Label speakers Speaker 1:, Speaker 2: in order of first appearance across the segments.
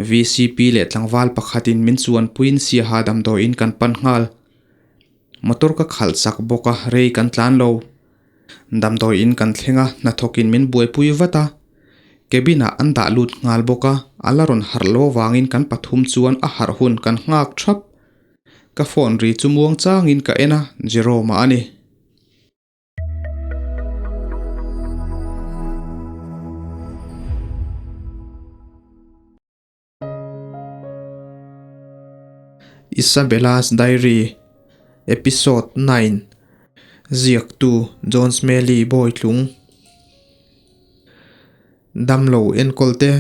Speaker 1: Vcp leh tlangval pakhatin min chuanpuiin Siaha damdawiin kan pan nghal. Motor ka khalh chak bawk a, rei kan tlan lo. Damdawiin kan thleng a, hnathawkin min buaipui vat a. Cabin ah an dah lut nghal bawk a, a la rawn harh lo avangin kan pathum chuan a harh hun kan nghak thap. Ka phone ri chu muang changin ka en a, Jerome-a a ni. Isabella's Diary, Episode 9, Ziaktu John Smelly Bawitlung Damlo enkawl te,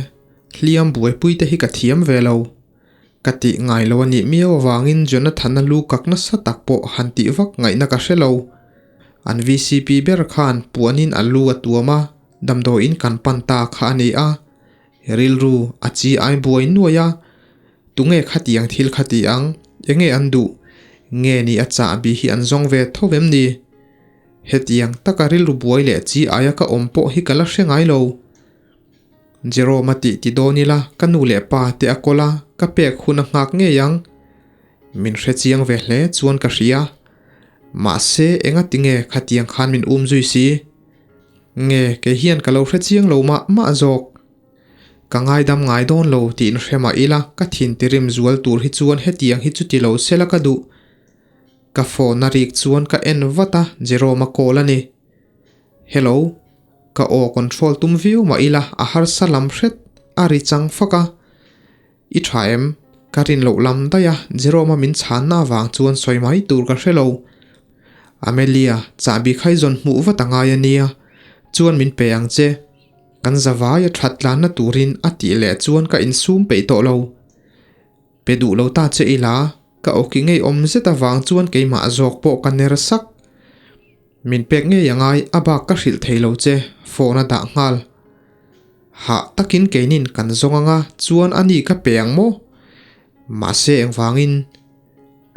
Speaker 1: hliam buaipui te hi ka thiam ve lo. Ka tih ngai lo a nih miau avangin Jonathan-a lu kak nasa tak pawh han tih vak ngaihna ka hre lo. An vcp ber khan puanin a lu a tuam a, damdawiin kan pan ta kha a ni a. Rilru a chi ai buai nuai a, tunge khatiang thil kha ti ang, enge an duh, nge ni a chahbi hi an zawng ve tho em ni? Hetiang taka rilru buai leh chi aia ka awm pawh hi ka la hre ngai lo. Jerome a tih ti dawn ila ka nu leh pa te a kawl a, ka pek hun a nghak ngei ang. Min hre chiang ve hle chuan ka hria. Mahse enga tinge khatiang khan min um zui si? Nge kei hian ka lo hre chiang lo mah mah zawk. Ka ngaidam ngai dawn lo tiin hre mah ila ka thin tirim zual tur hi chuan hetiang hi chu ti lo sela ka duh. Ka phone a rik chuan ka en vat a, Jerome a call a ni. Hello. Ka aw control tum viau mah ila a harsa lam hret a ri chang fak a. I tha em? Ka rin loh lam daih a, Jerome-a min chhanna avang chuan sawi mai tur ka hre lo. Amelia, chahbi khai zawn hmuh vat a ngai a nia, chuan min pe ang che. Kan zavai a that tlanna turin a tih leh chuan ka insum peih tawh lo. Pe duh lo ta che ila, ka awki ngeiawm zet avang chuan keimah zawk pawh ka ner sak. Min pek ngei a ngai, a bak ka hrilh thei lo che, phone a dah nghal. Hah takin keinin kan zawng anga chuan a ni ka pe ang maw? Mahse engvangin?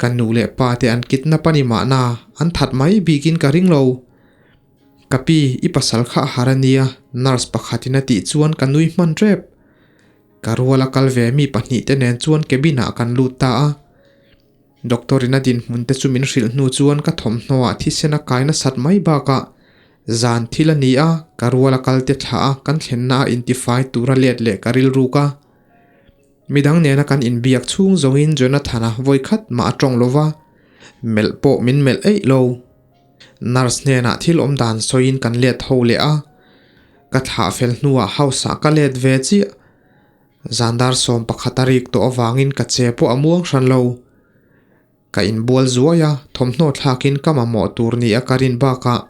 Speaker 1: Ka nu leh pa te an kidnap a ni mahna, an that mai bikin ka ring lo. Ka pi, i pasal kha a har a nia, nurse pakhatin a tih chuan ka nui hman tep. Ka ruala kal ve mi pahnihte nen chuan cabin ah kan lut ta a. Doctor in a dinhmun te chu min hrilh hnu chuan ka thawmhnaw ah thisen a kai nasat mai bakah zan thil a ni a, ka rual a kal te thlah a kan thlenna a intifai tur a let leh ka rilruk a. Midang nena kan inbiak chhung zawngin Jonathan-a vawikhat mah a tawng lo va, melh pawh min melh eih lo. Nurse hnenah thil awm dan sawiin kan let ho leh a, ka thlah fel hnuah house ah ka let ve chiah. Zandar 11 a rik tawh avangin ka che pawh a muang hran lo. Ka inbual zuai a, thawmhnaw thlakin ka mamawh tur ni a ka rin bakah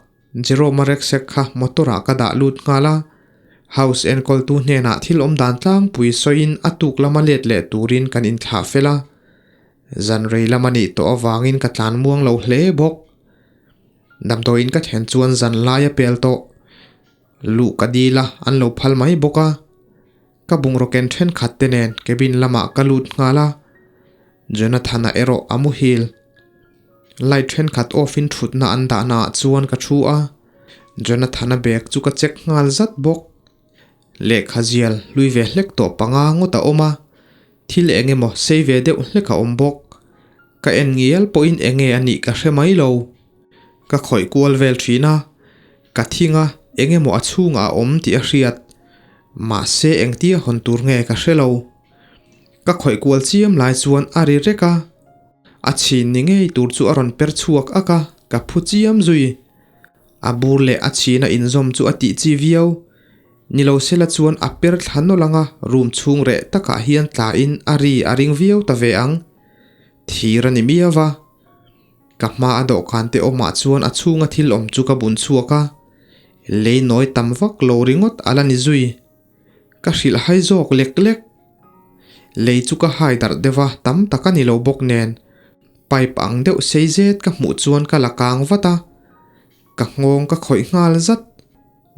Speaker 1: Jerome-a rucksack kha motor-ah ka dah lut nghal a. House enkawltu hnenah thil awm dan tlangpui sawiin a tuk lama let leh turin kan inthlah fel a. Zan rei lam a nih tawh avangin ka tlan muang lo hle bawk. Damdawiin ka thlen chuan zan lai a pel tawh. Luh ka dil a, an lo phal mai bawk a. Ka bungraw ken thenkhat te nen cabin lamah ka lut nghal a, Jonathan-a erawh a muhil. Light thenkhat off in thutna an dahna ah chuan ka thu a, Jonathan-a bag chu ka check nghal zat bawk. Lehkha zial hlui ve hlek tawh panga ngawt a awm a, thil eng emaw sei ve deuh hlek a awm bawk. Ka en ngial pawhin enge a nih ka hre mai lo. Ka khawih kual vel thin a, Ka thing a, eng emaw a chhungah a awm tih a hriat. Mahse engtia hawn tur nge ka hre lo. Ka khawih kual chiam lai chuan a ri rek a. A chhin ni ngei tur chu a rawn per chhuak ak a, ka phu chiam zui. A bur leh a chhin a inzawm chu a tih chi viau. Ni lo sela chuan a per thla nawlh ang a, room chhung reh takah hian tla in a ri a ring viau ta ve ang. Thir a ni miau va. Ka hma a dawhkan te awmah chuan a chhunga thil awm chu ka bun chhuak a, lei nawi tam vak lo ringawt a la ni zui. Ka hrilh hai zawk lek lek. Lei chu ka hai darh deuh a, tam tak a ni lo bawk nen. Pipe ang deuh sei zet ka hmuh chuan ka la kang vat a, ka nghawng ka khawih nghal zat.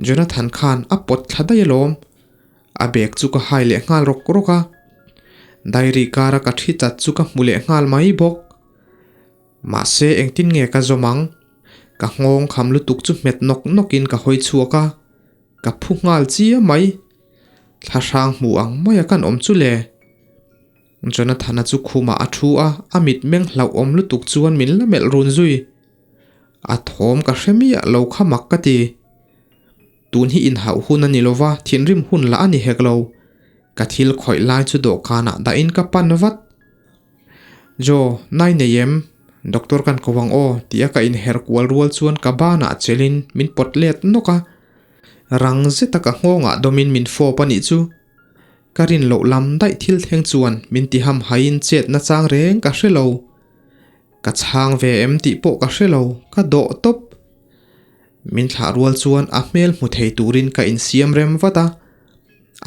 Speaker 1: Jonathan khan a pawt thla daih alawm. A bag chu ka hai leh nghal rawk rawk a, diary kara ka thi chat chu ka hmu leh nghal mai bawk. Mahse engtin nge ka zawm ang? Ka nghawng kham lutuk chu hmet nawk nawkin ka hawi chhuak a, ka phu nghal chiam mai. Thlahrang hmu ang maia kan awm chu le. Jonathana chu khumah a thu a, a mitmeng hlauhawm lutuk chuan min la melh run zui. A thawm ka hre miah lo kha mak ka ti. Tun hi inhauh hun a ni lo va, thinrim hun lah a ni hek lo. Ka thil khawih lai chu dawhkanah dahin ka pan vat. Jo, nai nei em? Doctor kan ko ang aw, tia ka inher kual rual chuan ka banah chelin min pawt let nawk a. Rang zeta ka nghawngah dawmin min fawp a nih chu. Ka rin loh lam daih thil thleng chuan min ti ham haiin chet nachang reng ka hre lo. Ka chhang ve em tih pawh ka hre lo, ka dawh tawp. Min thlah rual chuan a hmel hmu thei turin ka insiam rem vat a.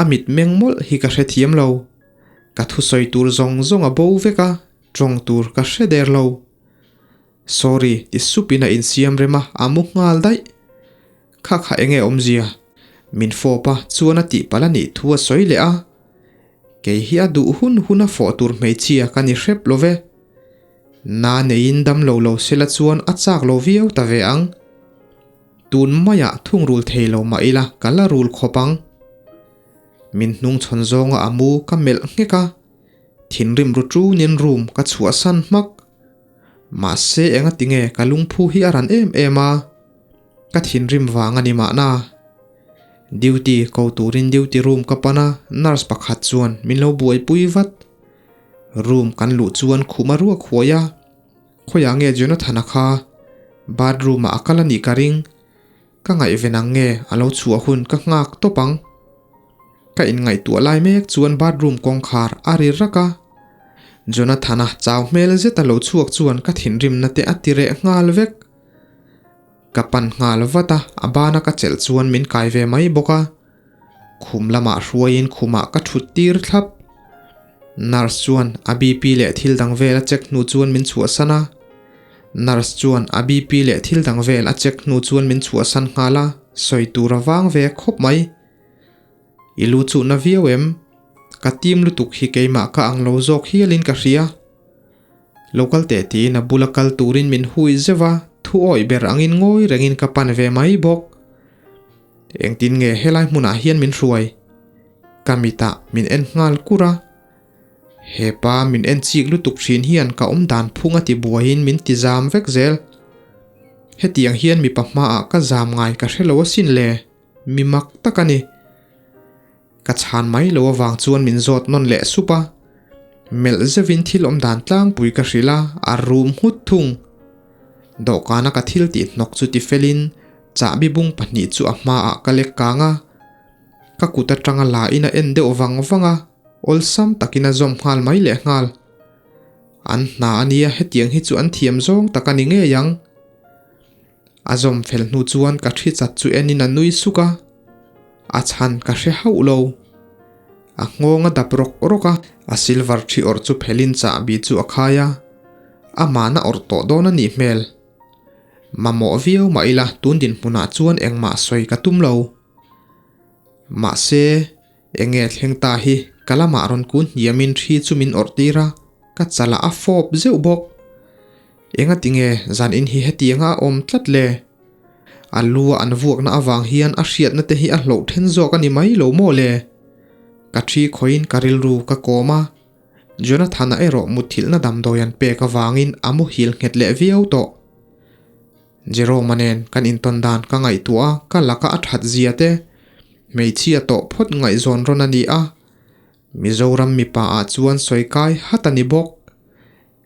Speaker 1: A mitmeng mawlh hi ka hrethiam lo. Ka thusawi tur zawng zawng a bo vek a, tawng tur ka hre der lo. Sorry ti supin a insiam rem a, a mu nghal daih. Kha kha enge awmzia? Min fawp a, chuan a tihpalh a nih thu a sawi leh a. Kei hi a duh hun hun a fawh tur hmeichhia ka ni hrep lo ve. Na neiin dam lo lo sela chuan a chak lo viau ta ve ang. Tun maiah thungrul thei lo mah ila ka la rul khawp ang. Min hnung chhawn zawnga a mu ka melh nghek a, thinrim ru tunin room ka chhuahsan hmak. Mahse enga tinge ka lungphu hi a ran em em a, ka thinrim vang a ni mahna. Duty ko turin duty room ka pan a, nurse pakhat chuan min lo buaipui vat. Room kan luh chuan khum a ruak huai a, khawiah nge Jonathan-a kha bathroom ah a kal a nih ka ring. Ka ngaihven ang nge a lo chhuah hun ka nghak tawp ang. Ka inngaihtuah lai mek chuan bathroom kawngkhar a ri rak a. Jonathan-a chau hmel zet a lo chhuak chuan ka thinrimna te a ti reh nghal vek. Ka pan nghal vat a, a bana ka chelh chuan min kai ve mai bawk a. Khum lamah hruaiin khumah ka thut tir thlap. Nurse chuan a BP leh thil dang vel a check hnu chuan min chhuahsan a. Nurse chuan a BP leh thil dang vel a check hnu chuan min chhuahsan nghal a, sawi tur a vang ve khawp mai. I lu chuh na viau em? Ka tim lutuk hi keimah ka ang lo zawk hialin ka hria. Lo kal teh tiin a bula kal turin min hui zeuh a, thu awih ber angin ngawi rengin ka pan ve mai bawk. Engtin nge helai hmunah hian min hruai? Ka mitah min en nghal kur a. Hepa min en chik lutuk thin hian ka awm dan phung a ti buaiin min ti zam vek zel. Hetiang hian mipa hmaah ka zam ngai ka hre lo asin le, mi mak tak a ni. Ka chhan mai lo avang chuan min zawt nawn leh sup a. Melh zeuhin thil awm dan tlangpui ka hrilh a, a rum nghut thung. Dawhkana ka thil tih hnawk chu tifelin chahbi bung pahnih chu a hmaah ka lek kang a. Ka kut atanga la in a en deuh vang vang a, awlsam takin a zawm nghal mai leh nghal. An hna a nia hetiang hi chu an thiam zawng tak a ni ngei ang. A zawm fel hnu chuan ka thi chat chu enin a nui suk a, a chhan ka hre hauh lo. A nghawng a dap rawk rawk a, a silver thi awrh chu phelin chahbi chu a khai a, amahna awrh tawh dawn a nih hmel. Mamawh viau mah ila tun dinhmunah chuan engmah sawi ka tum lo. Mahse, enge thleng ta hi ka lamah rawn kun hniamin thi chu min awrh tir a, ka chalah a fawp zeuh bawk. Engatinge zan in hi hetianga a awm tlat le? A lu a an vuakna avang hian a hriatna te hi a hloh then zawk a ni mai lo maw le? Ka thi khawiin ka rilru ka kawm a, Jonathan-a erawh mutthilhna damdawi an pek avangin a muhil nghet leh viau tawh. Jerome-a nen kan intawn dan ka ngaihtuah a, ka laka a that zia te, hmeichhia tawh phawt ngaihzawn rawn a ni a, Mizoram mipa ah chuan sawi kai hat a ni bawk.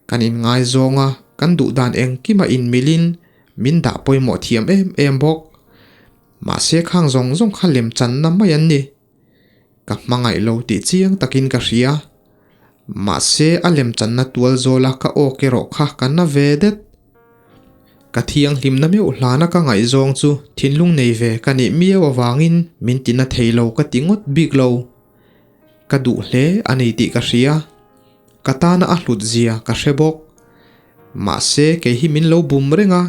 Speaker 1: Kan inngaizawng a, kan duh dan engkima inmilin min dah pawimawh thiam em em bawk. Mahse khang zawng zawng kha lemchanna mai an ni. Ka hmangaih lo tih chiang takin ka hria. Mahse a lemchanna tual zawla ka awk erawh kha ka na ve det. Ka thianghlimna meuh hlana ka ngaihzawng chu thinlung nei ve ka nih miau avangin min tina thei lo ka ti ngawt bik lo. Ka duh hle a ni tih ka hria. Ka tana a hlut zia ka hre bawk. Mahse kei hi min lo bum reng a,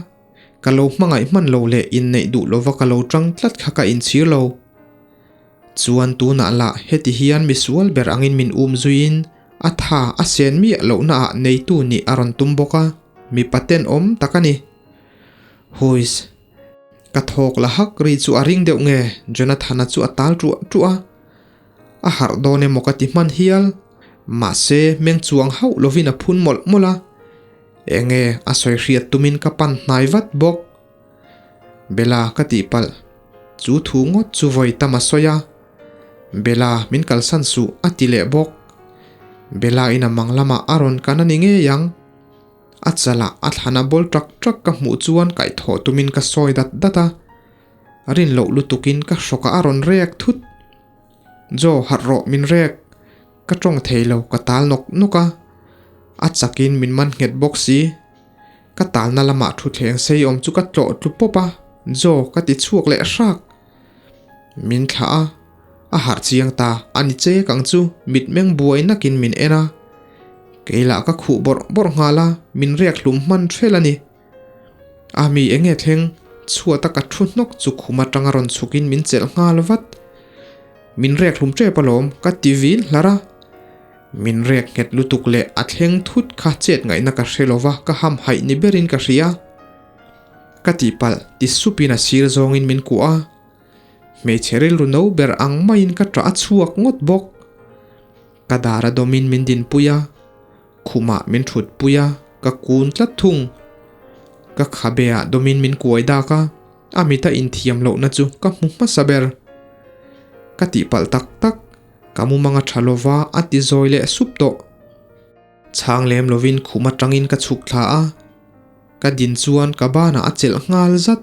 Speaker 1: ka lo hmangaih hman lo leh inneih duh lova ka lo tang tlat kha ka inchhir lo. Chuan tunah lah heti hian misual ber angin min um zuiin a tha a sen miah lohna ah neitu nih a rawn tum bawk a, mipa tenawm tak a ni. Huiss. Ka thawk la hak ri chu a ring deuh nge Jonathana chu a tal ṭuah ṭuah a. A harh dawn emaw ka ti hman hial. Mahse, meng chuang hauh lovin a phun mawlh mawlh a. Enge a sawi hriat tumin ka pan hnai vat bawk. Bella ka tihpalh. Chu thu ngawt chu vawi tam a sawi a. Bella min kalsan suh a ti leh bawk. Bella in a mang lamah a rawn kan a ni ngei ang. A chalah a thlan a bawl ṭak ṭak ka hmuh chuan kaihthawh tumin ka sawi dat dat a. Rin loh lutukin ka hrawkah a rawn rek thut. Joe harh rawh min rek. Ka tawng thei lo ka tal nawk nawk a. A chakin min man nghet bawk si. Ka talna lamah thutthleng sei awm chu ka tlawh tlu pawp a, Joe ka ti chhuak leh hrak. Min thlah a, a harh chiang ta a ni chek ang chu mitmeng buai nakin min en a. Kei lah ka khuh bawrh bawrh nghal a, min riak hlum hman ṭhel a ni. A mi eng nge thleng? Chhuata ka thu hnawk chu khum aṭanga rawn chhukin min chelh nghal vat. Min riak hlum ṭep alawm, ka ti vin hlar a. Min rek nghet lutuk leh a thleng thut kha chet ngaihna ka hre lova ka ham haih ni berin ka hria. Ka tihpalh ti supin a sir zawngin min kuah a. Hmeichhe rilru no ber ang maiin ka ṭah a chhuak ngawt bawk. Ka dar a dawmin min dinpui a, khumah min ṭhutpui a, ka kun tlat thung. Ka khabe ah dawmin min kuai dak a, a mita inthiam lohna chu ka hmu hmasa ber. Ka tihpalh tak tak. Ka mumang a tha lova a ti zawi leh sup tawh. Chhang lem lovin khum atangin ka chhuk thla a, ka din chuan ka banah a chelh nghal zat.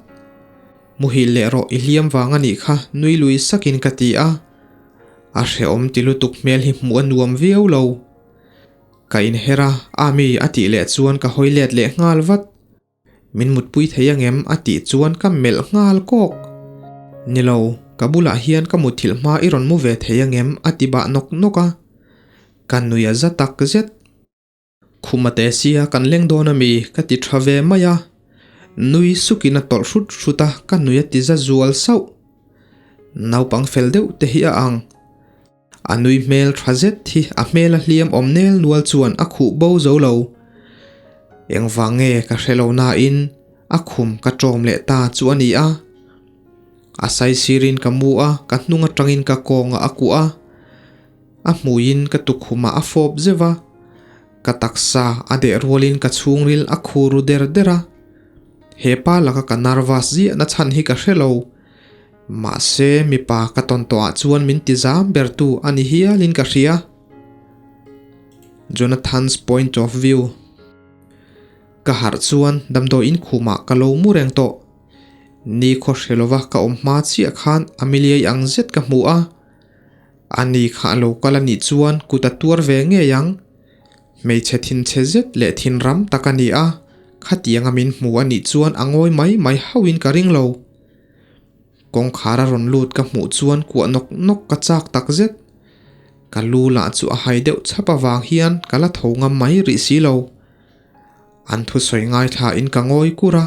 Speaker 1: Muhil leh rawh i hliam vang a nih kha nui lui sakin ka ti a. A hrehawm ti lutuk hmel hi hmuh a nuam viau lo. Ka inher a, Ami a tih leh chuan ka hawi let leh nghal vat. Min mutpui thei angem a tih chuan ka melh nghal kawk. Nilo, ka bulah hian ka mutthilh hma i rawn mu ve thei angem a ti bah nawk nawk a. Ka nui a za tak zet. Khuma te sia kan leng dawn ami ka ti tha ve mai a. Nui sukin a tawlh hrut hrut a ka nui a ti za zual sauh. Naupang fel deuh te hi a ang. A nui hmel tha zet hi a hmel a hliam awm nel nual chuan a khuh bo zo lo. Engvang nge ka hre lo nain a khum ka ṭawm leh ta chu a ni a. A saisirin ka mu a, ka hnung aṭangin ka kawngah a kuah a. A hmuiin ka tukhumah a fawp zeuh a. Ka taksa a deh rualin ka chhungril a khu ru der der a. He pa laka ka nervous ziahna chhan hi ka hre lo. Mahse, mipa ka tawn tawhah chuan min ti zam bertu a ni hialin ka hria. Jonathan's point of view. Ka harh chuan damdawi inkhumah ka lo mu reng tawh. Ni khaw hre lova ka awm hma chiah khan Ameliai ang zet ka hmu a. Ani kha a lo kal a nih chuan kut a tuar ve ngei ang. Hmeichhe thinchhe zet leh thinram tak a ni a, khatianga min hmu a nih chuan a ngawi mai mai hauhin ka ring lo. Kawngkhar a rawn lut ka hmuh chuan kuah nawk nawk ka chak tak zet. Ka lu lah chu a hai deuh chhap avang hian ka la tho ngam mai rih si lo. An thusawi ngaithla in ka ngawi kur a.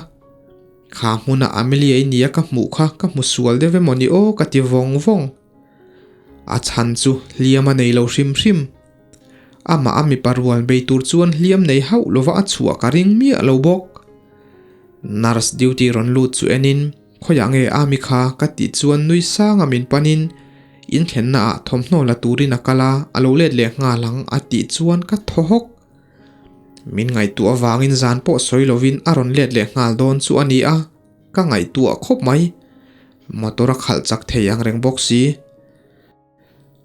Speaker 1: Kha hmuna Amelia-i nia ka hmuh kha ka hmu sual deuh emaw ni aw ka ti vawng vawng. A chhan chu hliam a nei lo hrim hrim. Amah a mipa rual bei tur chuan hliam nei hauh lova a chhuah ka ring miah lo bawk. Nurse duty rawn lut chu enin khawiah nge Ami kha ka tih chuan nui sanga min panin inthlenna ah thawmhnaw la turin a kal a, a lo let leh nghal ang a tih chuan ka thaw hawk. Min ngaihtuah avangin zan pawh sawi lovin a rawn let leh nghal dawn chu a ni a, ka ngaihtuah khawp mai. Motor a khalh chak thei ang reng bawk si.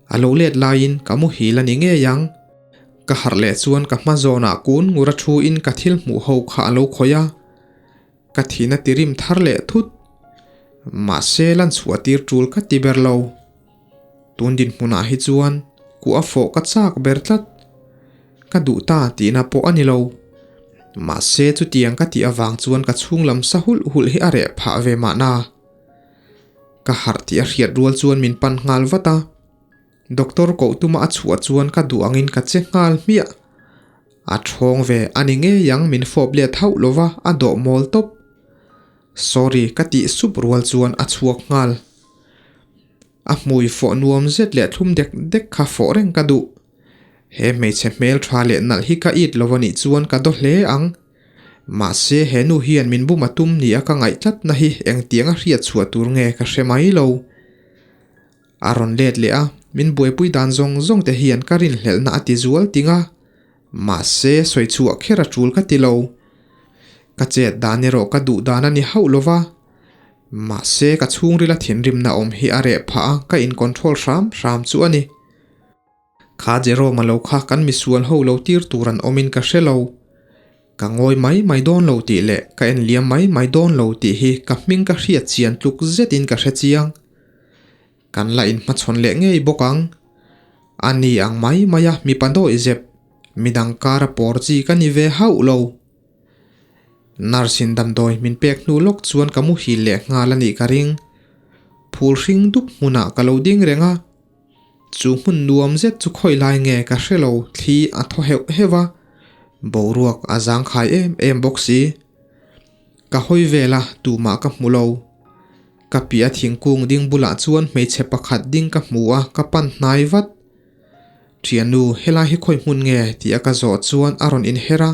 Speaker 1: A lo let laiin ka muhil a ni ngei ang. Ka harh leh chuan ka hma zawnah kun ngur a thu in ka thil hmuh ho kha a lo khawih a. Ka thihna ti rim thar leh thut. Mahse lan chhuah tir tul ka ti ber lo. Tun dinhmunah hi chuan kuh a fawh ka chak ber tlat. Ka duh ta tihna pawh a ni lo. Mahse chutiang ka tih avang chuan ka chhunglam sa hulh hulh hi a reh phah ve mahna. Ka harh tih a hriat rual chuan min pan nghal vat a, doctor koh tuma a chhuah chuan ka duh angin ka che nghal hmiah. A thawng ve a ni ngei ang min fawp let hauh lova a dawh mawl tawp. Sorry ka tih sup rual chuan a chhuak nghal. A hmui fawh nuam zet leh thlum dek dek kha fawh reng ka duh. He hmeichhe hmel tha leh nalh hi ka it lo a nih chuan ka daw hle ang. Mahse he nu hian min bum a tum ni a ka ngaih tlat na hi engtiang a hriat chhuah tur nge ka hre mai lo. A rawn let leh a. Min buaipui dan zawng zawng te hian ka rinhlelhna a ti zual ting a, mahse sawi chhuah kher a tul ka ti lo. Ka chet dan erawh ka duh dan a ni hauh lo va, mahse ka chhungrila thinrimna awm hi a reh phah a, ka in control hram hram chu a ni. Kha Jerome-a lo kha kan misual ho lo tir tur an awmin ka hre lo. Ka ngawi mai mai dawn lo tih leh ka en liam mai mai dawn lo tih hi ka hming ka hriat chian tluk zetin ka hre chiang. Kan la inhmachhawn leh ngei bawk ang. A ni ang mai mai a mipa dawih zep, midang kara pawr chi ka ni ve hauh lo. Nurse in damdawi min pek hnu lawk chuan ka muhil leh nghal a nih ka ring. Phul hring dup hmunah ka lo ding reng a. Chu hmun nuam zet chu khawi lai nge ka hre lo thli a thaw heuh heuh a, boruak a zangkhai em em bawk si. Ka hawi vel a, tumah ka hmu lo. Ka piah thingkung ding bulah chuan hmeichhe pakhat ding ka hmu a, ka pan hnai vat. Thiannu, helai hi khawi hmun nge? tih a ka zawh chuan a rawn inher a.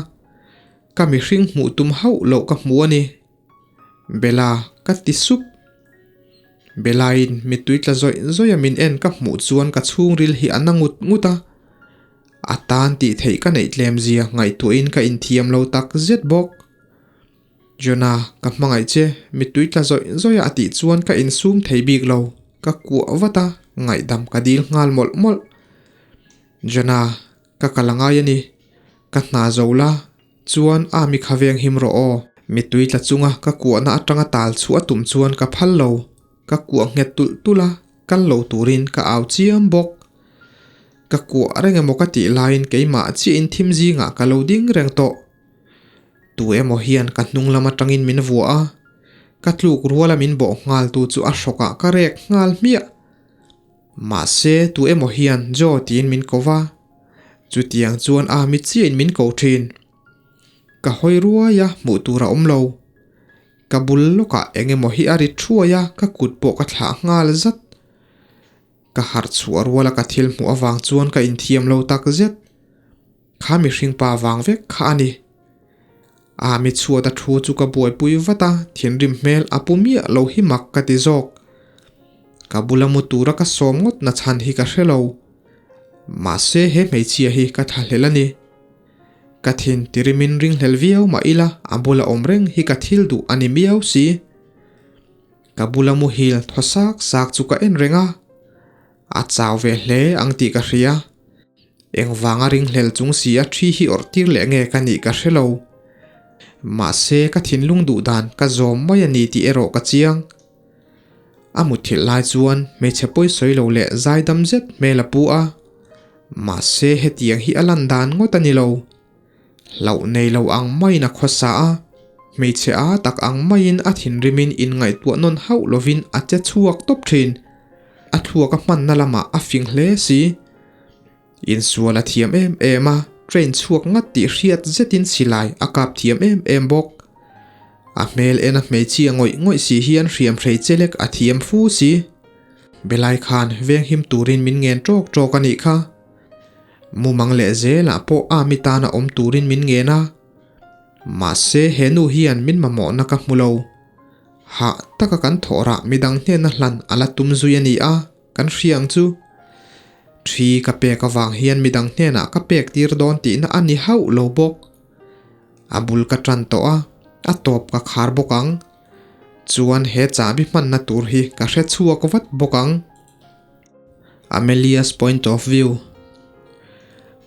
Speaker 1: Ka mihring hmuh tum hauh loh ka hmu a ni. Bella, ka ti sup. Bella-in mittui tla zawih zawih a min en ka hmuh chuan ka chhungril hi a na ngut ngut a. A tan tih theih ka neih tlem zia ngaihtuahin ka inthiam lo tak zet bawk. Jonah, ka hmangaih che, mittui tla zawih zawih a a tih chuan ka insum thei bik lo. Ka kuah vat a, ngaihdam ka dil nghal mawlh mawlh. Jonah, ka kal a ngai a ni. Ka hna zo la, Chuan a mi kha veng him rawh aw. Mittui tla chunga ka kuahna atanga tal chhuah a tum chuan ka phal lo. Ka kuah nghet tulh tulh a, kal lo turin ka au chiam bawk. Ka kuah reng emaw ka tih laiin keimah chiahin thim zingah ka lo ding reng tawh. Tu emaw hian ka hnung lam atangin min vuah a, ka tluk ruala min bawh nghal tu chu a hrawkah ka rek nghal hmiah. Mahse tu emaw hian Joe tiin min ko va. Chutiang chuan a mi chiahin min ko thin. Ka hawi ruai a, hmuh tur a awm lo. Ka bul lawkah eng emaw hi a ri thuai a, ka kut pawh ka thlah nghal zat. Ka harh chhuah ruala ka thil hmuh avang chuan ka inthiam lo tak zet. Kha mihring pa vang vek kha a ni. A mi chhuat a thu chu ka buaipui vat a, thinrim hmel a pu miah lo hi mak ka ti zawk. Ka bula mu tura ka sawm ngawt na chhan hi ka hre lo. Mahse he hmeichhia hi ka tha hlel a ni. Ka thin tirimin ringhlel viau mah ila a bula awm reng hi ka thil duh a ni miau si. Ka bula muhil thaw sak sak chu ka en reng a. A chau ve hle ang tih ka hria. Engvanga ringhlel chung si a thi hi awrh tir leh nge ka nih ka hre lo. Mahse ka thinlung duh dan ka zawm mai a ni tih erawh ka chiang. A mutthilh lai chuan hmeichhe pawi sawi lo leh zaidam zet hmel a pu a. Mahse hetiang hi a lan dan ngawt a ni lo. Hlauh nei lo ang maiin a khawsa a, hmeichhe a tak ang maiin a thinrimin inngaihtuah nawn hauh lovin a che chhuak tawp thin. A thluak a hmanna lamah a fing hle si. Insual a thiam em em a, train chhuak ngat tih hriat zetin silai a kap thiam em em bawk. A hmel en a hmeichhia ngawih ngawih si hian hriamhrei chelek a thiam fu si. Belai khan venghim turin min ngen tawk tawk a nih kha. Mumang leh zelah pawh a mi tana awm turin min ngen a. Mahse he nu hian min mamawhna ka hmu lo. Hah taka kan thawh rah midang hnena hlan a la tum zui a ni a, kan hria ang chu. Thi ka pek avang hian midang hnenah ka pek tir dawn tihna a ni hauh lo bawk. A bul ka tan tawh a, a tawp ka khar bawk ang. Chuan he chahbi hmanna tur hi ka hre chhuak vat bawk ang. Amelia's point of view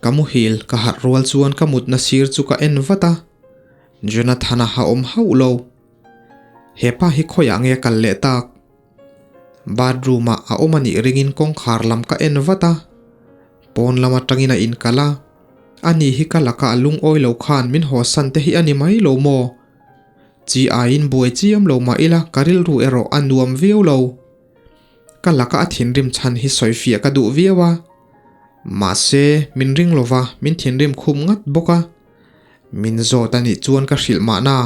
Speaker 1: Ka muhil ka harh rual chuan ka mutna sir chu ka en vat a, Jonathana a awm hauh lo. Hepa hi khawiah nge a kal leh tak? Bathroom ah a awm a nih ringin kawngkhar lam ka en vat a, pawn lam atangin a inkal a, ani hi ka laka a lungawi lo khan min hawsan te hi a ni mai lo maw? Chi aiin buai chiam lo mah ila ka rilru erawh a nuam viau lo. Ka laka a thinrim chhan hi sawifiah ka duh viau a, mahse min ring lova min thinrim khum ngat bawk a. Min zawt a nih chuan ka hrilh mahna.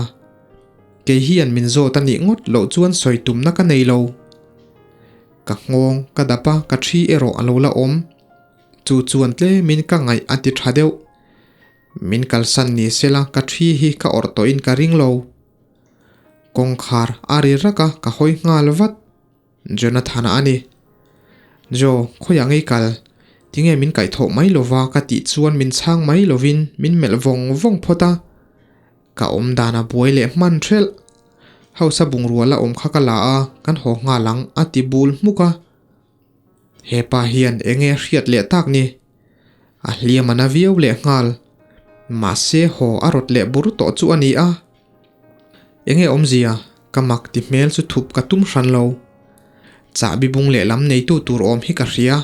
Speaker 1: Kei hian min zawt a nih ngawt loh chuan sawi tumna ka nei lo. Ka nghawng ka dap a, ka thi erawh a lo la awm. Chu chuan tlemin ka ngaih a ti tha deuh. Min kalsan ni sela ka thi hi ka awrh tawhin ka ring lo. Kawngkhar a ri rak a, ka hawi nghal vat. Jonathana a ni. Jo, khawiah ngei kal? Tinge min kaihthawh mai lova ka tih chuan min chhang mai lovin min melh vawng vawng phawt a. Ka awm dan a buai leh hman thelh. Hausa bungrua la awm kha ka la a, kan haw nghal ang a ti bul hmuk a. Hepa hian enge a hriat leh tak ni? A hliam a na viau leh nghal. Mahse haw a rawt leh bur tawh chu a ni a. Enge awmzia? Ka mak ti hmel chu thup ka tum hran lo. Chahbi bung leh lam neitu tur awm hi ka hria.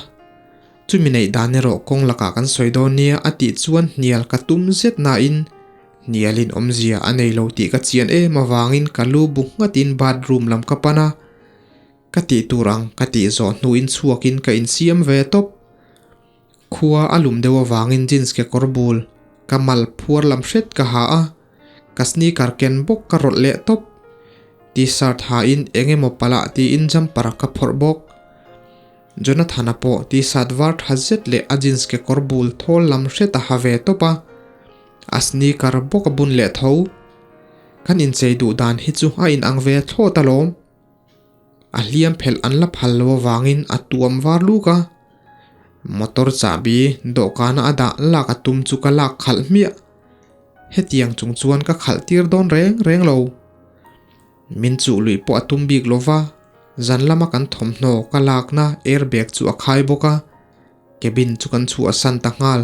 Speaker 1: Chumi neih dan erawh kawng lakah kan sawi dawn nia a tih chuan hnial ka tum zet nain hnialin awmzia a nei lo tih ka chian em avangin ka lu bu nghatin bathroom lam ka pan a. Ka tih tur ang ka tih zawh hnuin chhuakin ka insiam ve tawp. Khua a lum deuh avangin jeans kekawr bul ka mal phuar lam hret ka ha a, ka sneaker ken bawk ka rawlh leh tawp. T-shirt hain eng emaw palah tiin jumper ka phawrh bawk. Jonathana pawh T-shirt var tha zet leh a jeans kekawr bul thawl lam hret a ha ve tawp a, a sneaker bawk a bun leh tho. Kan inchei duh dan hi chu a inang ve thlawt alawm. A hliam phelh an la phal lo avangin a tuam var luk a, motor chahbi dawhkana a dah lak a tum chu ka lak khalh hmiah. Hetiang chung chuan ka khalh tir dawn reng reng lo. Min chuh luih pawh a tum bik lova, zan lama kan thawmhnaw ka lakna airbag chu a khai bawk a, cabin chu kan chhuah san ta nghal.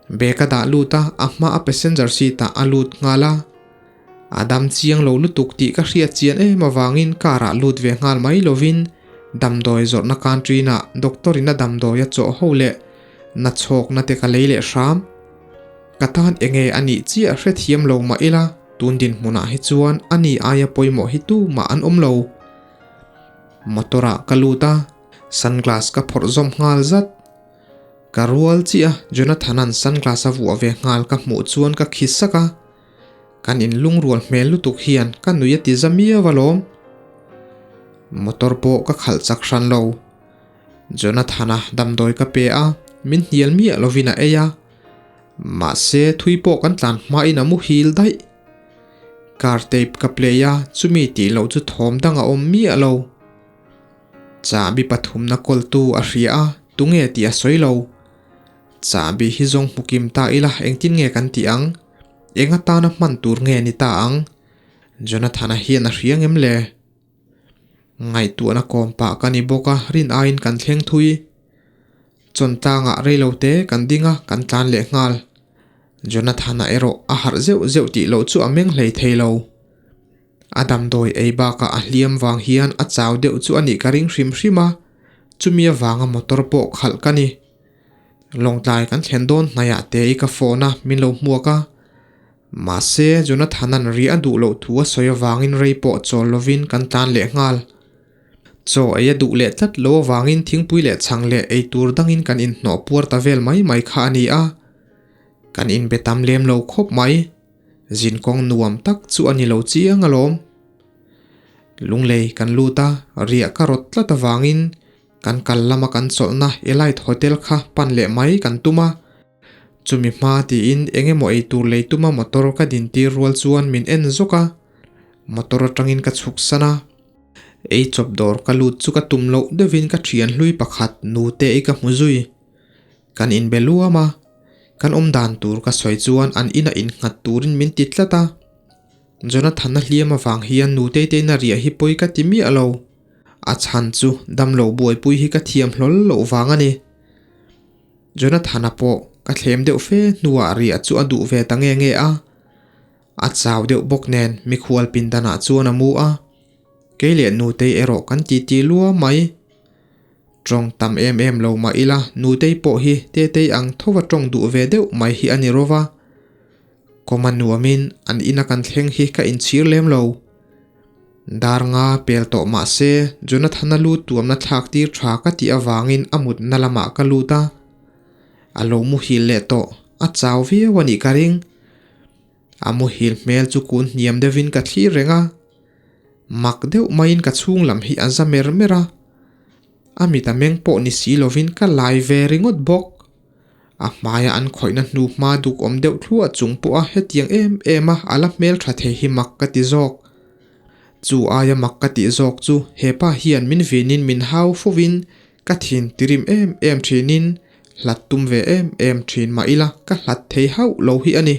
Speaker 1: Bag a dah lut a, a hma a passenger seat ah a lut nghal a. A dam chiang lo lutuk tih ka hriat chian em avangin car ah lut ve nghal mai lovin damdawi zawrhna canteen ah doctor in a damdawi a chawh ho leh na chhawkna te ka lei leh hram. Ka tan enge a nih chiah hrethiam lo mah ila tun dinhmunah hi chuan a ni aia pawimawh hi tumah an awm lo. Motor ah ka lut a, sunglass ka phawrh zawm nghal zat. Ka rual chiah a, Jonathan-a'n sunglass a vuah ve nghal ka hmuh chuan ka khi sak a. Kan inlungrual hmel lutuk hian ka nui a ti za miau alawm. Motor pawh ka khalh chak hran lo. Jonathan-a damdawi ka pe a, min hnial miah lovin a ei a. Mahse, thui pawh kan tlan hmain a muhil daih. Car tape ka play a, chumi tih loh chu thawm dang a awm miah lo. Chahbi pathumna kawltu a hria a, tunge tih a sawi lo. Chahbi hi zawng hmu kim ta ila engtin nge kan tih ang? Eng atana hman tur nge ni ta ang? Jonathana hian a hria ngem le? Ngaihtuahna kawm pah ka ni bawk a, rin aiin kan thleng thui. Chawntlangah reilote kan ding a, kan tlan leh nghal. Jonathana erawh a harh zeuh zeuh tih loh chu a meng hlei thei lo. A damdawi ei bakah a hliam vang hian a chau deuh chu a nih ka ring hrim hrim a, chumi avanga motor pawh khalh ka ni. Lawngtlai kan thlen dawn hnaiah te i ka phone a, min lo hmuak a. Mahse, Jonathan-a'n ri a duh loh thu a sawi avangin rei pawh chawl lovin kan tlan leh nghal. Chaw ei a duh leh tlat lo avangin thingpui leh chhang leh ei tur dangin kan inhnawh puar ta vel mai mai kha a ni a. Kan inbe tam lem lo khawp mai. Zinkawng nuam tak chu a ni lo chiang alawm. Lunglei kan lut a, riah ka rawt tlat avangin kan kal lama kan chawlhna Elite Hotel kha pan leh mai kan tum a. Chumi hma tiin eng emaw ei tur lei tuma motor ka dintir rual chuan min en zawk a, motor atangin ka chhuk san a. Ei chawp dawr ka lut chu ka tum loh deuhin ka thian hlui pakhat nute i ka hmu zui. Kan inbe luam a, kan awm dan tur ka sawi chuan an ina innghat turin min ti tlat a. Jonathan-a hliam avang hian nutei te ina riah hi pawi ka ti miah lo. A chhan chu damlo buaipui hi ka thiam hlawl loh vang a ni. Jonathan-a pawh ka thlem deuh fe hnuah riah chu a duh ve ta nge nge a. A chau deuh bawk nen mikhual pindanah chuan a mu a. Kei leh nutei erawh kan titi luam mai. Tawng tam em em lo mah ila Nutei pawh hi Tetei ang thova tawng duh ve deuh mai hi a ni rova. Kawma nuamin an ina kan thleng hi ka inchhir lem lo. Dar nga pel tawh mah se Jonathana lu tuamna thlak tir tha ka tih avangin a mutna lamah ka lut a. A lo muhil leh tawh, a chau viau a nih ka ring. A muhil hmel chu kun hniam deuhin ka thlir reng a. Mak deuh maiin ka chhung lam hi a za mer mer a, a mit a meng pawh ni si lovin ka lai ve ringawt bawk. A hmaia an khawihna hnu hma duk awm deuh thluah chung pawha hetiang em em a a la hmel tha thei hi mak ka ti zawk. Chu aia mak ka tih zawk chu hepa hian min vinin min hau fovin. Ka thin tirim em em thinin hlat tum ve em em thin mah ila ka hlat thei hauh lo hi a ni.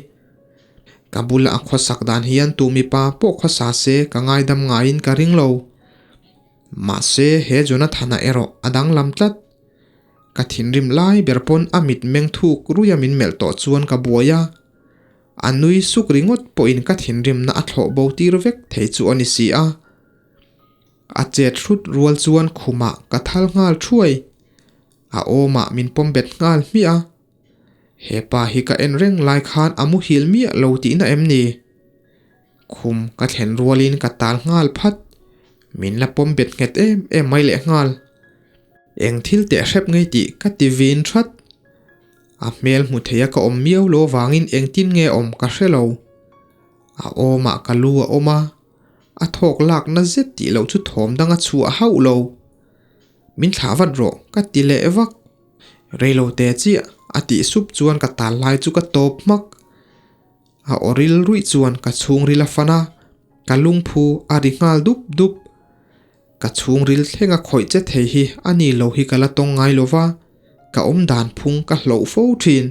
Speaker 1: Ka bula a khawsak dan hian tu mipa pawh khawsa se ka ngaidam ngaiin ka ring lo. Mahse he Jonathana erawh a danglam tlat. Ka thinrim lai ber pawn a mit meng thuk ruia min melh tawh chuan ka buai a. A nui suk ringawt pawhin ka thinrimna a thlawh bo tir vek thei chu a ni si a. A chet hrut rual chuan khumah ka thal nghal thuai. A awmah min pawm bet nghal hmiah a. He pa hi ka en reng lai khan a muhil miah lo tihna em ni? Khum ka thlen rualin ka tal nghal phat. Min la pawm bet nghet em em mai leh nghal. Eng thil teh hrep ngei tih ka ti vin that. A hmel hmu theia ka awm miau lo vangin engtin nge awm ka hre lo. A awmah ka lu a awm a, a thawk lakna zet tih loh chu thawm dang a chhuah hauh lo. Min thlah vat rawh ka ti leh vak. Reilo te chiah a tih sup chuan ka tal lai chu ka tawp hmak. A aw ril ruih chuan ka chhungril a fan a, ka lungphu a ri nghal dup dup. Ka chhungril thlenga khawih che thei hi a ni lo hi ka la tawng ngai lo va, ka awm dan phung ka hloh fo thin.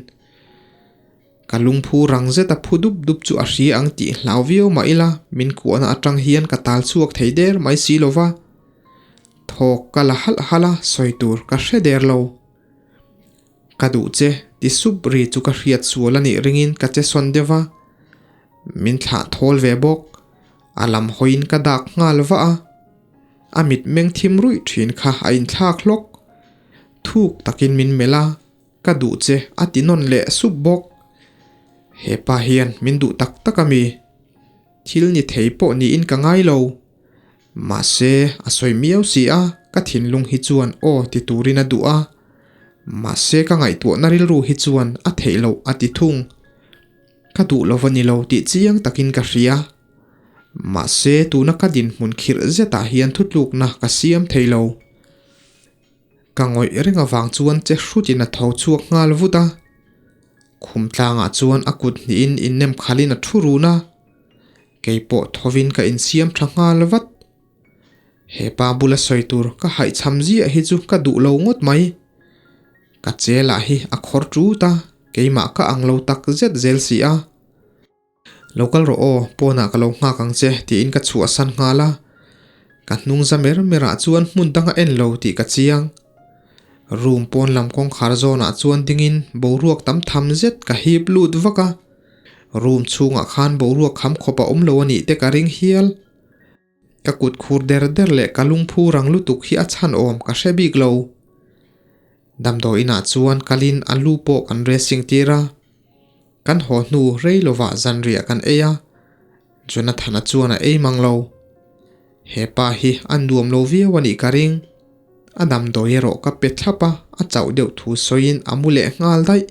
Speaker 1: Ka lungphu rang zet a phu dup dup chu a hria ang tih hlau viau mah ila min kuahna atang hian ka tal chhuak thei der mai si lo va. Thawk ka la halh halh a, sawi tur ka hre der lo. Ka duh che, ti sup ri chu ka hriat sual a nih ringin ka che sawn deuh va. Min thlah thawl ve bawk. A lam hawiin ka dak nghal vah a. A mit meng thim ruih thin kha a inthlak hlawk. Thuk takin min melh a, ka duh che a ti nawn leh sup bawk. He pa hian min duh tak tak a mi? Thil ni thei pawh niin ka ngai lo. Mahse, a sawi miau si a, ka thinlung hi chuan aw ti turin a duh a. Mahse ka ngaihtuahna rilru hi chuan a theih loh a ti thung. Ka duh lo va ni lo tih chiang takin ka hria. Mahse tuna ka dinhmun khirh zetah hian thutlukna ka siam thei lo. Ka ngawih reng avang chuan che hrutin a tho chhuak nghal vut a. Khum tlangah chuan a kut hnihin innem khalhin a thu run a. Kei pawh thovin ka insiam tha nghal vat. He pa bula sawi tur ka haihchham ziah hi chu ka duh lo ngawt mai. Ka che lah hi a khawr tut a, keimah ka ang lo tak zet zel si a. Lo kal rawh aw, pawnah ka lo nghak ang che tiin ka chhuahsan nghal a. Ka hnung za mer merah chuan hmun dang a en lo tih ka chiang. Room pawn lam kawngkhar zawnah chuan dingin boruak tam tham zet ka hip lut vak a. Room chhungah khan boruak kham khawp a awm lo a nih te ka ring hial. Ka kut khur der der leh ka lungphu rang lutuk hi a chhan awm ka hre bik lo. Damdawi inah chuan kalin a lu pawh kan dressing tir a. Kan haw hnu rei lovah zanriah kan ei a, Jonathana chuan a ei mang lo. He pa hi a nuam lo viau a nih ka ring. A damdawi erawh ka pe thlap a, a chauh deuh thu sawiin a mu leh nghal daih.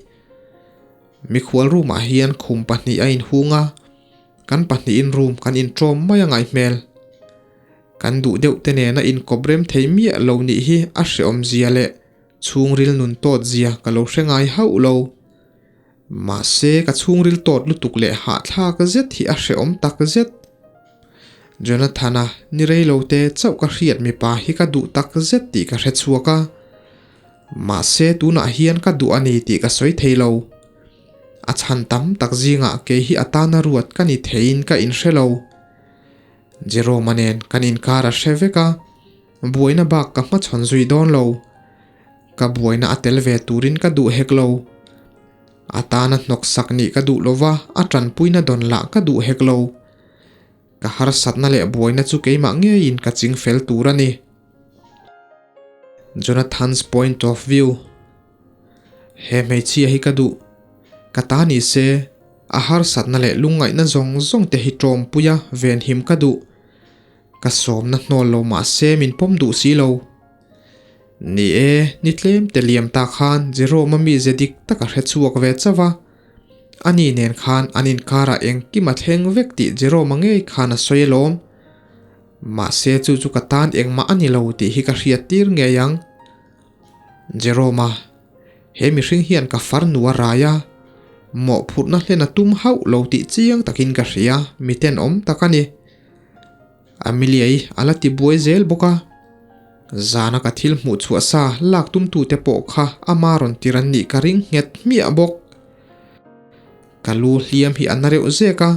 Speaker 1: Mikhual room ah hian khum pahnih a inhung a, kan pahnihin room kan inṭawm mai a ngaih hmel. Kan duh deuh te nena inkawp rem thei miah lo nih hi a hreawm zia leh chhungril nun tawt zia ka lo hre ngai hauh lo. Mahse ka chhungril tawt lutuk leh hahthlak zet hi a hreawm tak zet. Jonathana ni rei lo te chauh ka hriat mipa hi ka duh tak zet tih ka hre chhuak a. Mahse tunah hian ka duh a ni tih ka sawi thei lo. A chhan tam tak zingah kei hi a tana ruat ka ni theiin ka inhre lo. Jerome-a nen kan inkar a hre vek a, buaina bak ka hmachhawn zui dawn lo. Ka buaina a tel ve turin ka duh hek lo. A tana hnawksak nih ka duh lova, a tanpuina dawn lah ka duh hek lo. Ka harsatna leh buaina chu keimah ngeiin ka ching fel tur a ni. Jonathan's point of view He hmeichhia hi ka duh. Ka ta ni se, a harsatna leh lungngaihna zawng zawng te hi tawmpuia venhim ka duh. Ka sawmna hnawl lo mah se min pawm duh si lo. Ni e, ni tlem te liam ta khan Jerome-a mize dik tak a hre chhuak ve chauh a. Ani nen khan an inkarah engkim a thleng vek tih Jerome-a ngei khan a sawi alawm. Mahse chu chu ka tan engmah a ni lo tih hi ka hriat tir ngei ang. Jerome-a, he mihring hian ka farnu a rai a, mawhphurhna hlen a tum hauh lo tih chiang takin ka hria, mi tenawm tak a ni. Amelia-i a la ti buai zel bawk a. Zana ka thil hmuh chhuah sa lak tumtute pawh kha ama rawn tir an nih ka ring nghet hmiah bawk. Ka lu hliam hi a na reuh zek a,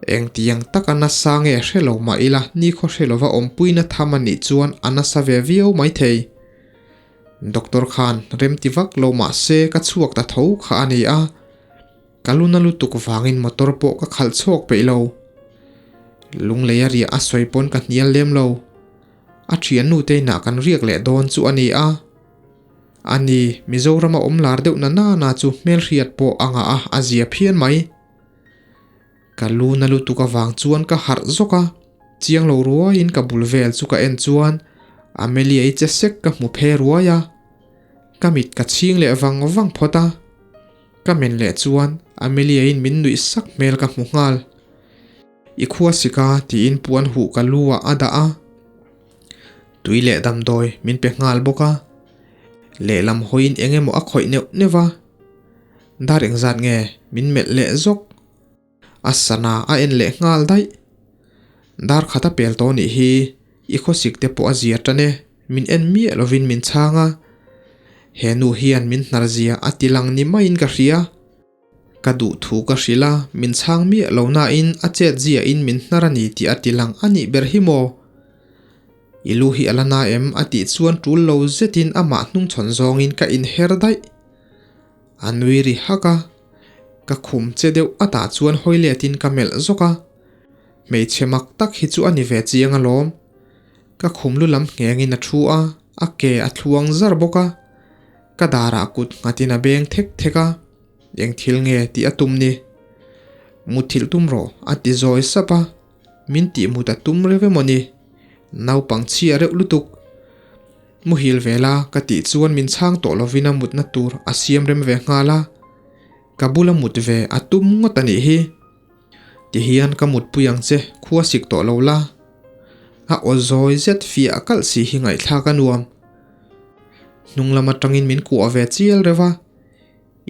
Speaker 1: engtiang taka nasa nge hre lo mah ila nikhaw hre lova awmpuina tham a nih chuan a nasa ve viau maithei. Doctor khan remti vak lo mah se ka chhuak ta tho kha a ni a, ka lu na lutuk vangin motor pawh ka khalh chhuak peih lo. Lunglei a riah a sawi pawn ka hnial lem lo. A thiannu te inah kan riak leh dawn chu a ni a. A ni, Mizorama awm lar deuh na nana chu hmelhriat pawh a ngah a, a zia phian mai. Ka lu na lutuk avang chuan ka harh zawk a, chiang lo ruaiin ka bul vel chu ka en chuan Amelia-i che sek ka hmu phe ruai a. Ka mit ka chhing leh vang vang phawt a. Ka men leh chuan Amelia-in min nuih sak hmel ka hmu nghal. I khua sik a tiin puan huh ka lu ah a dah a. Tui leh damdawi min pe nghal bawk a. Lehlam hawiin eng emaw a khawih neuh neuh va. Dar engzat nge min melh leh zawk. A sana a en leh nghal daih. Dar khat a pel tawh nih hi i khawsik te pawh a zia tan e, min en miah lovin min chhang a. He nu hian min hnar zia a ti lang ni maiin ka hria. Ka duh thu ka hrilh a, min chhang miah lo nain a chet ziahin min hnar a ni tih a ti lang a nih ber hi maw? I lu hi a la na em? a tih chuan tul lo zetin amah hnungchhawn zawngin ka inher daih. A nui ri hak a, ka khum che deuh atah chuan hawi letin ka melh zawk a. Hmeichhe mak tak hi chu a ni ve chiang alawm. Ka khum lu lam nghengin a thu a, a ke a thluang zar bawk a. Ka darah kut nghatin a beng thek thek a, eng thil nge tih a tum ni? Muthilh tum rawh a ti zawi sap a, min tih mut a tum reuh emaw ni? Naupang chhia reuh lutuk. Muhil ve la ka tih chuan min chhang tawh lovin a mutna tur a siam rem ve nghal a, ka bula mut ve a tum ngawt a nih hi. Tihian ka mutpui ang che, khua sik tawh lo la. A aw zawi zet fiah kalh si hi ngaihthlak a nuam. Hnung lam atangin min kuah ve chial reuh a,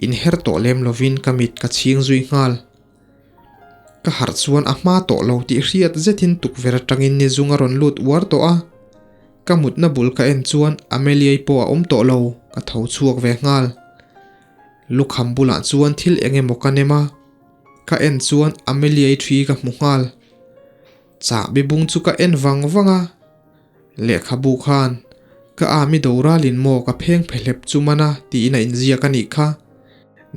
Speaker 1: inher tawh lem lovin ka mit ka chhing zui nghal. Ka harh chuan a hma tawh lo tih hriat zetin tukverh atangin ni zung a rawn lut uar tawh a. Ka mutna bul ka en chuan Amelia-i pawh a awm tawh lo, ka tho chhuak ve nghal. Lukham bulah chuan thil eng emaw ka nem a, ka en chuan Amelia-i thi ka hmu nghal. Chahbi bung chu ka en vang vang a, lehkhabu khan ka ami doralin maw ka pheng phehlep chu man a tiin a inziak a nih kha.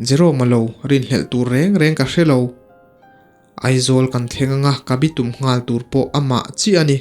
Speaker 1: Jerome-a lo rinhlelh tur reng reng ka hre lo. Aizawl kan thleng anga ka bitum nghal tur pawh amah chiah a ni.